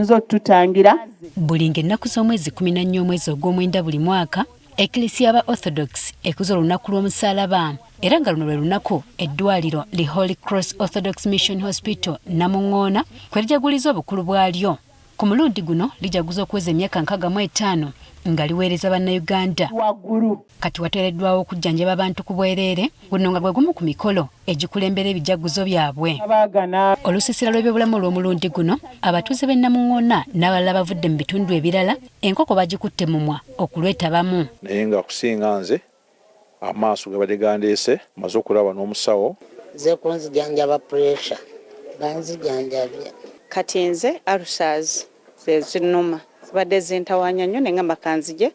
Otutangira. Buli ng'ennaku z'omwezi 14 omwezi ogw'omwenda buli mwaka, Eklesia y'aba Orthodox ekuza olunaku lw'omusaalaba, era nga luno lwe lunaku eddwaliro li Holy Cross Orthodox Mission Hospital Namuŋŋoona kwe lijaguliza obukulu bwalyo. Ku mulundi guno lijaguza okuweza emyaka 65 nga liweereza Bannayuganda. Waggulu. Kati wateereddwawo okujjanjaba abantu ku bwereere, guno nga gwe gumu ku mikolo egikulembera ebijaguzo byabwe. Abaagana. Olusiisira lw'ebyobulamu olw'omulundi guno, abatuuze b'e Namuŋŋoona n'abalala abavudde mu bitundu ebirala, enkoko bagikutte mumwa okulwetabamu. Naye nga kusinga nze amaaso gabadde gandeese, maze okulaba n'omusawo. Nze kunzijanjaba pressure, banzijanjabye. Kati nze ulcers ze zinnuma, zibadde zintawaanya nnyo ne ngamba kanzije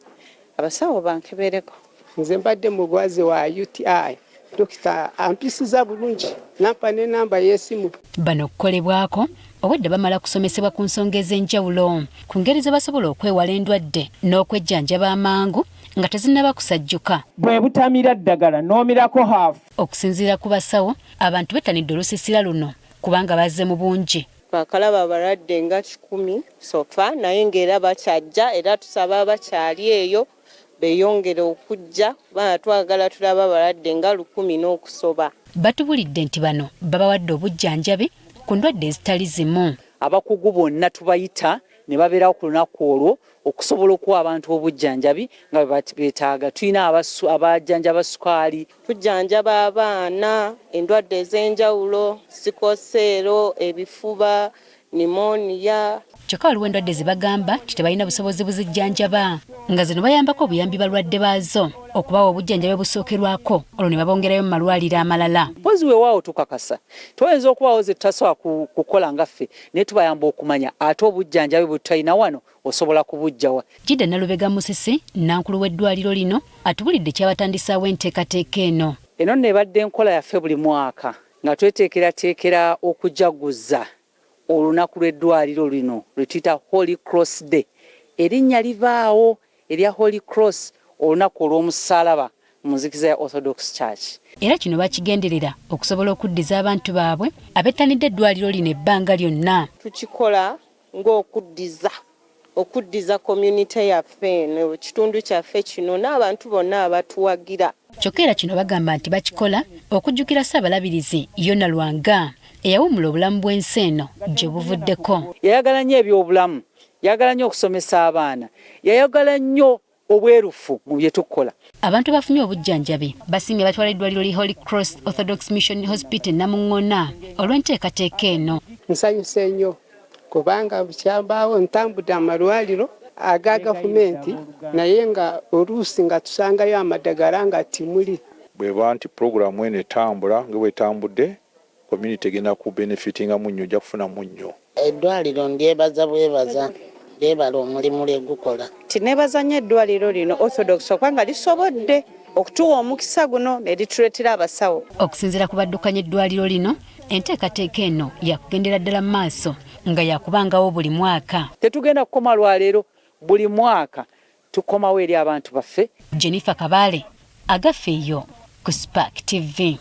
abasawo bankebereko. Nze mbadde mulwaze wa UTI, dokita ampisiza bulungi, nampa n'enamba y'esimu. Bano okukolebwako obwedda bamala kusomesebwa ku nsonga ez'enjawulo ku ngeri ze basobola okwewala endwadde n'okwejjanjaba amangu nga tezinnaba kusajjuka. Bwe butamira ddagala n'omirako haafu. Okusinziira ku basawo, abantu bettanidde olusiisira luno kubanga bazze mu bungi. Twakalaba abalwadde nga 100 so far, naye ng'era bakyajja, era tusaba abakyali eyo beeyongere okujja kubanga twagala tulabe abalwadde nga 1000 n'okusoba. Batubulidde nti bano babawadde obujjanjabi ku ndwadde ezitali zimu. Abakugu bonna tubayita ne babeerawo ku lunaku olwo okusobola okuwa abantu obujjanjabi nga bwe beetaaga. Tulina abajjanjaba sukaali. Tujjanjaba abaana endwadde ez'enjawulo, sickle cell, ebifuba, pneumonia. Kyokka waliwo endwadde ze bagamba nti tebalina busobozi buzijjanjaba, nga zino bayambako obuyambi balwadde baazo okubawa obujjanjabi obusookerwako, olwo ne babongerayo mu malwaliro amalala. Mpozi weewaawo tukakasa twayinza okubaawo ze tutasobola kukola nga ffe, naye tubayamba okumanya ate obujjanjabi bwe tutalina wano osobola kubuggyawa. Jidda Nalubega Musisi, nnankulu w'eddwaliro lino, atubulidde ekyabatandisaawo enteekateeka eno. Eno nno ebadde enkola yaffe buli mwaka nga tweteekerateekera okujaguza olunaku lw'eddwaliro lino lwe tuyita Holy Cross Day. Erinnya livaawo erya Holy Cross, olunaku olw'omusaalaba mu nzikiza ya Orthodox Church. Era kino bakigenderera okusobola okuddiza abantu baabwe abettanidde eddwaliro lino ebbanga lyonna. Tukikola ng'okuddiza okuddiza community yaffe eno, ekitundu kyaffe kino n'abantu bonna abatuwagira. Kyokka era kino bagamba nti bakikola okujjukira Ssaabalabirizi Yona Lwanga eyawummula obulamu bw'ensi eno gye buvuddeko. Yayagala nnyo ebyobulamu, yayagala nnyo okusomesa abaana, yayagala nnyo obwerufu mu bye tukola. Abantu abafunye obujjanjabi basiimye abatwala eddwaliro li Holy Cross Orthodox Mission Hospital e Namuŋŋona olw'enteekateeka eno. Nsanyuse nnyo kubanga bukyambaawo ntambudde amalwaliro aga gavumenti, naye nga oluusi nga tusangayo amadagala nga timuli. Bweba nti pulogulaamu eno etambula nga bwetambudde, community egenda ku benefitingamu nnyo, ejja kufunamu nnyo. Eddwaliro ndyebaza bwebaza, lyebala omulimu lwe gukola. Neebaza nnyo eddwaliro lino Orthodox okubanga lisobodde okutuwa omukisa guno ne lituleetera abasawo. Okusinziira ku baddukanya eddwaliro lino, enteekateeka eno yakugendera ddala mu maaso nga yakubangawo buli mwaka. Tetugenda kukoma lwaleero, buli mwaka tukomawo eri abantu baffe. Jennifer Kabale, Agaffe eyo ku Spark TV.